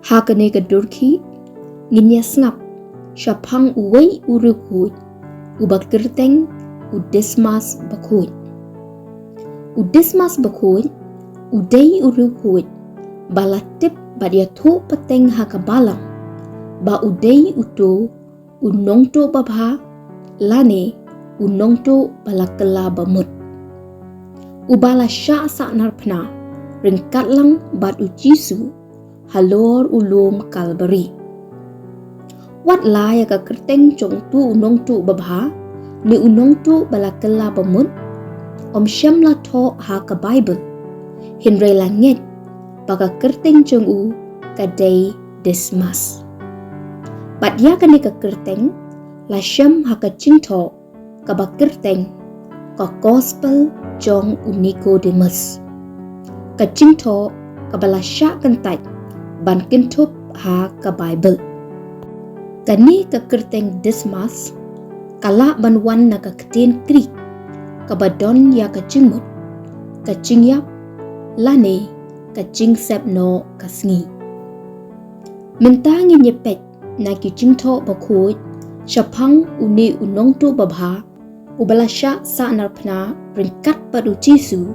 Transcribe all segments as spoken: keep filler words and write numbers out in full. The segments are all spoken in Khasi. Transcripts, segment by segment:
Ha kane ka dur khih, ngin ïa sngap shaphang uwei u riewkhuid uba kyrteng u Dismas Bakhuid. U Dismas Bakhuid u dei u riewkhuid ba la tip bad ïathuh pateng ha ka balang ba u dei uto u nongtuh babha lane u nongtuh ba la kylla bamut, uba la shah sahnarphna ryngkat lang bad u Jisu halor u lum Kalbari. Wat la ïa ka kyrteng jong uto u nongtuh babha ne u nongtuh ba la kylla bamut ym shym la thoh ha ka Baibl, hynrei la ngeit ba ka kyrteng jong u ka dei Dismas. Bad ïa kane ka kyrteng la shem ha ka jingthoh kaba kyrteng ka Gospel jong u Nikodemus, ka jingthoh kaba la shah kyntait ban kynthup ha ka Baibl. Kane ka kyrteng Dismas ka lah ban wan na ka ktien Greek kaba don ïa ka jingmut ka jingïap lane ka jingsep noh ka sngi. Mynta ngin ïa peit na ki jingthoh bakhuid shaphang une u nongtuh babha uba la shah sahnarphna ryngkat bad u Jisu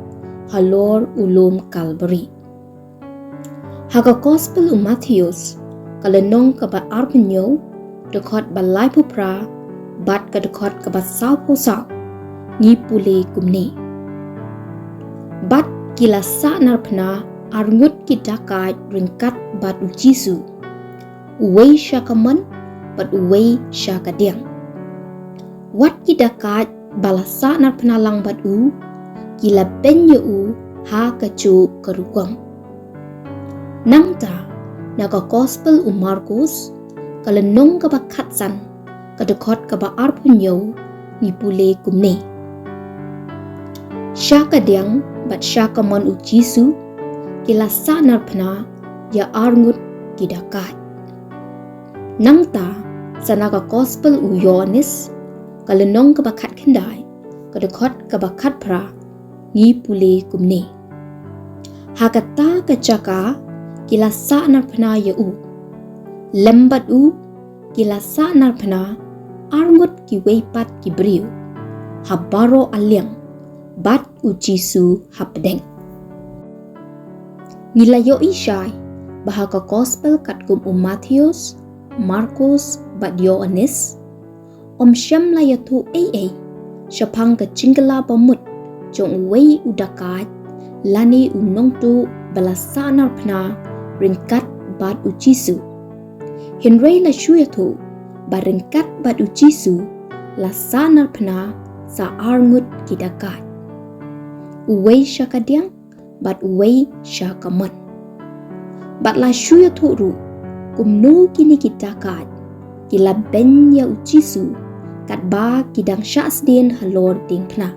halor u lum Kalbari. Ha ka Gospel u Mathaios, ka lynnong kaba arphew hynñiew, dkhot ba laiphew phra bad ka dkhot kaba sawphew saw, ngi pule kumne: Bad ki la sahnarphna arngut ki dakaid ryngkat bad u Jisu, uwei sha ka mon bad uwei sha ka diang. Wat ki dakaid ba la sahnarphna lang bad u, ki la beiñ ïa u ha kajuh ka rukom. Nangta, na ka Gospel u Markos, ka lynnong kaba khatsan, ka dkhot kaba arphew hynñiew, ngi pule kumne: Sha ka diang bad sha ka mon u Jisu, ki la sahnarphna ïa arngut ki dakaid. Nangta, sa na ka Gospel u Ïoannis, ka lynnong kaba khatkhyndai, ka dkhot kaba khatphra, ngi pule kumne: Ha kata ka jaka ki la sahnarphna ïa u. Lem bad u ki la sahnarphna arngut kiwei pat ki briew ha baroh a liang bad u Jisu hapdeng. Ngi la ïohi shai ba ha ka Gospel katkum u Mathaios, Markos bad Ïoannis, ym shym la ïathuh ei ei shaphang ka jingkylla bamut jong uwei u dakaid lane u nongtuh ba la sahnarphna ryngkat bad u Jisu. Hynrei la shu ïathuh ba ryngkat bad u Jisu la sahnarphna sa arngut ki dakaid, uwei sha ka diang bad uwei sha ka mon. Bad la shu ïathuh ruh kumno kine ki dakaid ki la beiñ ïa u Jisu katba ki dang shah sdien halor diengphna.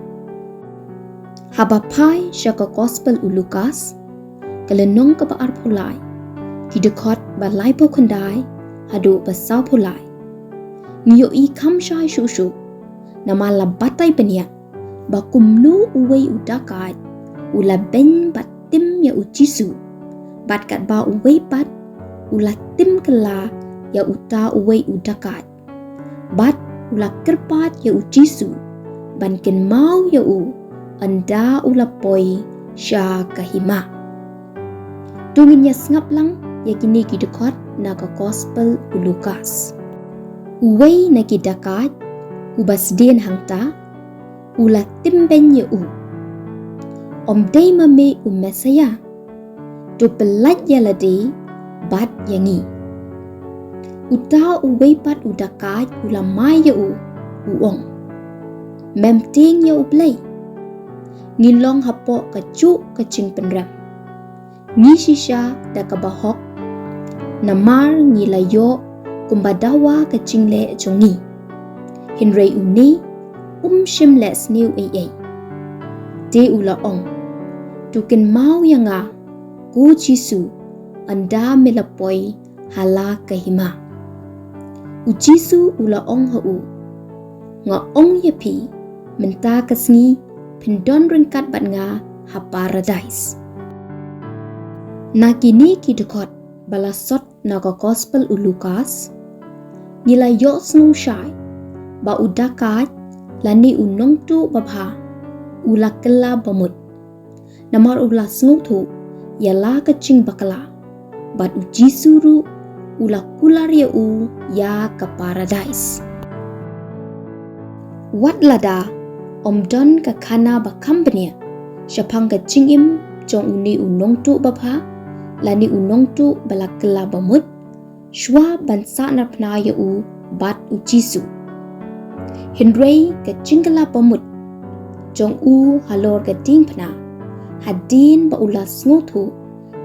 Haba phai sha ka Gospel u Lukas, ka lynnong kaba arphew lai, ki dkhot ba laiphew khyndai haduh ba sawphew lai, ngi ïohi kham shai shuh shuh, namar la batai bniah ba kumno uwei u dakaid u la beiñ bad tim ïa u Jisu, bad katba uwei pat u la tim kylla ïa uta uwei u dakaid, bad u la kyrpad ïa u Jisu ban kynmaw ïa u ynda u la poi sha ka hima. To ngin ïa sngap lang ïa kine ki dkhot na ka Gospel u Lukas. Uwei na ki dakaid uba sdien hangta u la tim beiñ ïa u: Ym dei ma me u Messaïah? To pyllait ïa lade bad ïa ngi. Uta uwei pat u dakaid u la mai ïa u, u ong: Mem tieng ïa U Blei. Ngi long hapoh kajuh ka jingpynrem. Ngi shisha da kaba hok, namar ngi la ïoh kumba dawa ka jingleh jong ngi. Hynrei une um shym leh sniew ei ei. Te u la ong: To kynmaw ïa nga, ko Jisu, ynda me la poi ha la ka hima. U Jisu u la ong ha u: Nga ong ïa phi, mynta ka sngi phin don ryngkat bad nga ha Paradais. Na kine ki dkhot ba la sot Na ka Gospel u Lukas, ngi la ïohsngew shai ba u dakaid lane u nongtuh babha u la kylla bamut. Namar u la sngewthuh ïa la ka jingbakla, bad u Jisu ruh u la kular ïa u ïa ka paradais. Wat lada ym don ka khana ba kham bniah shaphang ka jingim jong une u nongtuh babha lane u nongtuh ba la kylla bamut, shuwa ban sahnarphna ïa u bad u Jisu. Hynrei ka jingkylla bamut jong u halor ka diengphna, hadien ba u la sngewthuh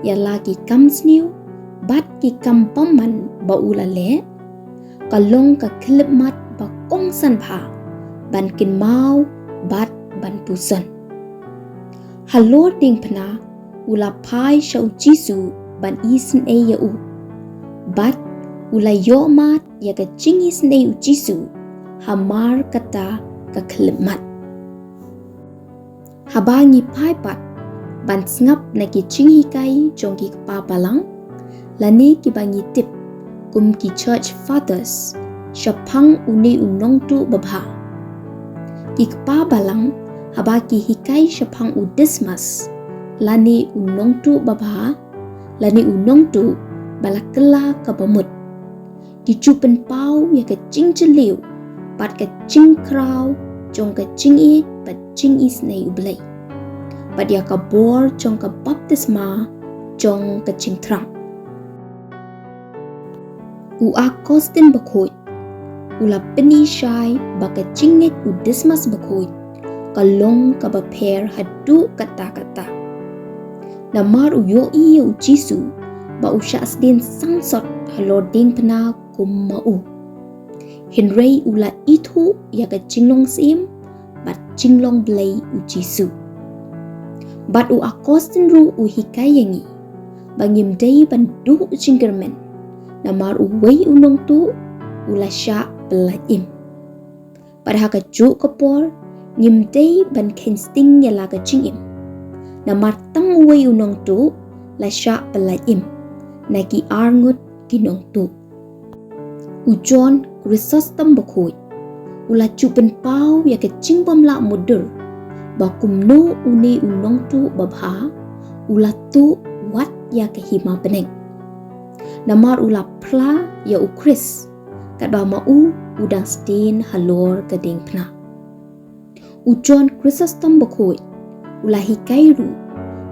ïa la ki kam sniew bad ki kam bymman ba u la leh, ka long ka khyllipmat ba kongsan bha ban kynmaw bad ban puson. Halor diengphna u la phai sha u Jisu ban isynei ïa u, bad u la ïoh mad ïa ka jingisynei u Jisu hamar kata ka khyllipmat. Haba ngi phai pat ban sngap na ki jinghikai jong ki kpa balang, lane kiba ngi tip kum ki church fathers, shaphang une u nongtuh babha. Ki kpa balang, haba ki hikai shaphang u Dismas lane u nongtuh babha lane u nongtuh ba la kylla ka bamut, ki ju pynpaw ïa ka jingjylliew bad ka jingkhraw jong ka jingïeit bad jingisynei U Blei, bad ïa ka bor jong ka baptisma jong ka jingthrang. U Augustine Bakhuid u la pyni shai ba ka jingngeit u Dismas Bakhuid ka long kaba pher haduh katta katta. Namar u ïohi ïa u Jisu ba u shah sdien sangsot halor diengphna kum ma u. Hynrei u la ithuh ïa ka jinglong syiem bad jinglong Blei u Jisu. Bad u Augustine ruh u hikai ïa ngi ba ngim dei ban duh jingkyrmen, namar uwei u nongtuh u la shah pyllait im. Bad ha kajuh ka por ngim dei ban kheiñ sting ïa la ka jingim, namar tang uwei u nongtuh la shah pyllait im na ki arngut ki nongtuh. U John Chrysostom Bakhuid u la ju pynpaw ïa ka jingbymlah mutdur ba kumno une u nongtuh babha u la tuh wat ïa ka hima bneng, namar u la phla ïa u Khrist katba ma u u dang sdien halor ka diengphna. U John Chrysostom Bakhuid u la hikai ruh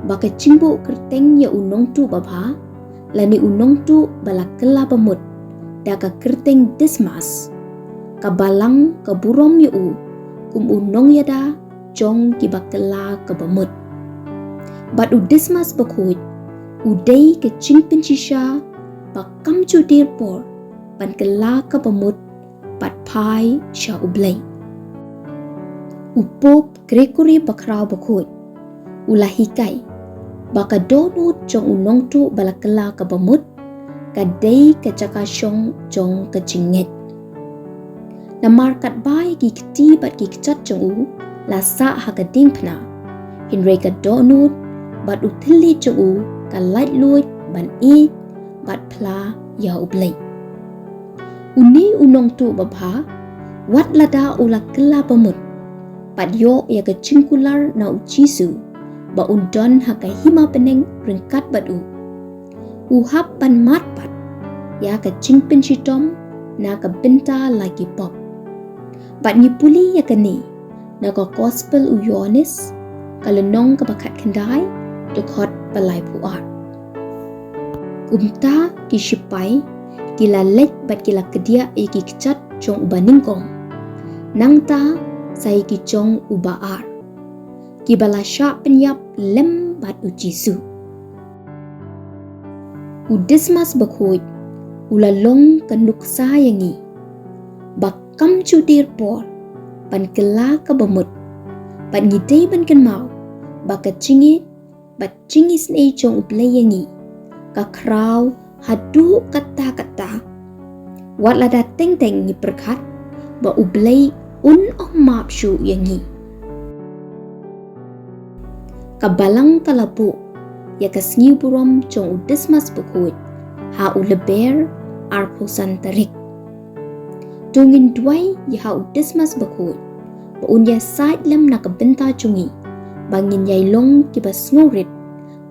ba ka jingbuh kyrteng ïa u nongtuh babha lane u nongtuh ba la kylla bamut da ka kyrteng Dismas, ka balang ka burom ïa u kum u nongïada jong kiba kylla ka bamut. Bad u Dismas Bakhuid u dei ka jingpynshisha ba kam ju dier por ban kylla ka bamut bad phai sha U Blei. U Pope Gregory Bakhraw Bakhuid u la hikai ba ka dohnud jong u nongtuh ba la kylla ka bamut ka dei ka jaka shong jong ka jingngeit. Namar katba ïa ki kti bad ki kjat jong u la sah ha ka diengphna, hynrei ka dohnud bad u thylliej jong u ka laitluid ban ïeit bad phla ïa U Blei. Une u nongtuh babha, wat lada u la kylla bamut bad ïoh ïa ka jingkular na U Jisu ba un don ha ka hima bneng ryngkat bad u, u hap ban mad pat ïa ka jingpynshitom na ka bynta la ki pop. Bad ngi pule ïa kane na ka Gospel u Ïoannis, ka lynnong kaba khatkhyndai, dkhot ba laiphew ar. Kumta ki shipai ki la leit bad ki la kdiah ïa ki kjat jong u banyngkong, nangta sa ïa ki jong u ba-ar, kiba la shah pynïap lem bad U Jisu. U Dismas Bakhuid u la long ka nuksa ïa ngi ba kam ju dier por ban kylla ka bamut, bad ngi dei ban kynmaw ba ka jingïeit bad jingisynei jong U Blei ïa ngi ka khraw haduh katta katta, wat lada teng teng ngi pyrkhat ba U Blei un ym map shuh ïa ngi. Ka balang ka la buh ïa ka sngi burom jong u Dismas Bakhuid ha ha u Lber arphew san tarik. To ngin duwai ïa ha u Dismas Bakhuid ba un ïasaid lem na ka bynta jong ngi, ba ngin ïai long kiba sngewrit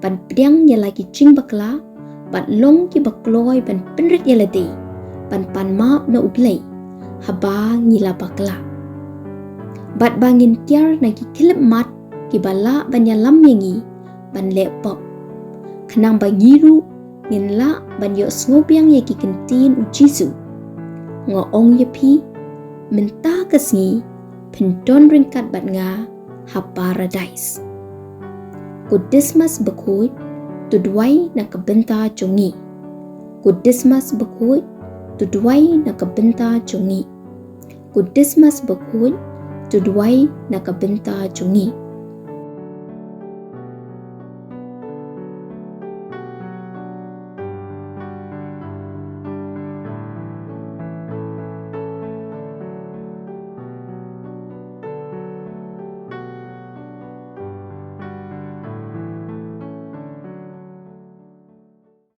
ban pdiang ïa la ki jingbakla, bad long kiba kloi ban pynrit ïa lade ban pan map na U Blei haba ngi la bakla, bad ba ngin kiar na ki khyllipmat kiba lah ban ïalam ïa ngi ban leh pop, khnang ba ngi ruh ngin lah ban ïohsngew biang ïa ki kyntien U Jisu: Nga ong ïa phi, mynta ka sngi phin don ryngkat bad nga ha Paradais. Ko Dismas Bakhuid, to duwai na ka bynta jong ngi. Ko Dismas Bakhuid, to duwai na ka bynta jong ngi. Ko Dismas Bakhuid, to duwai na ka bynta jong ngi.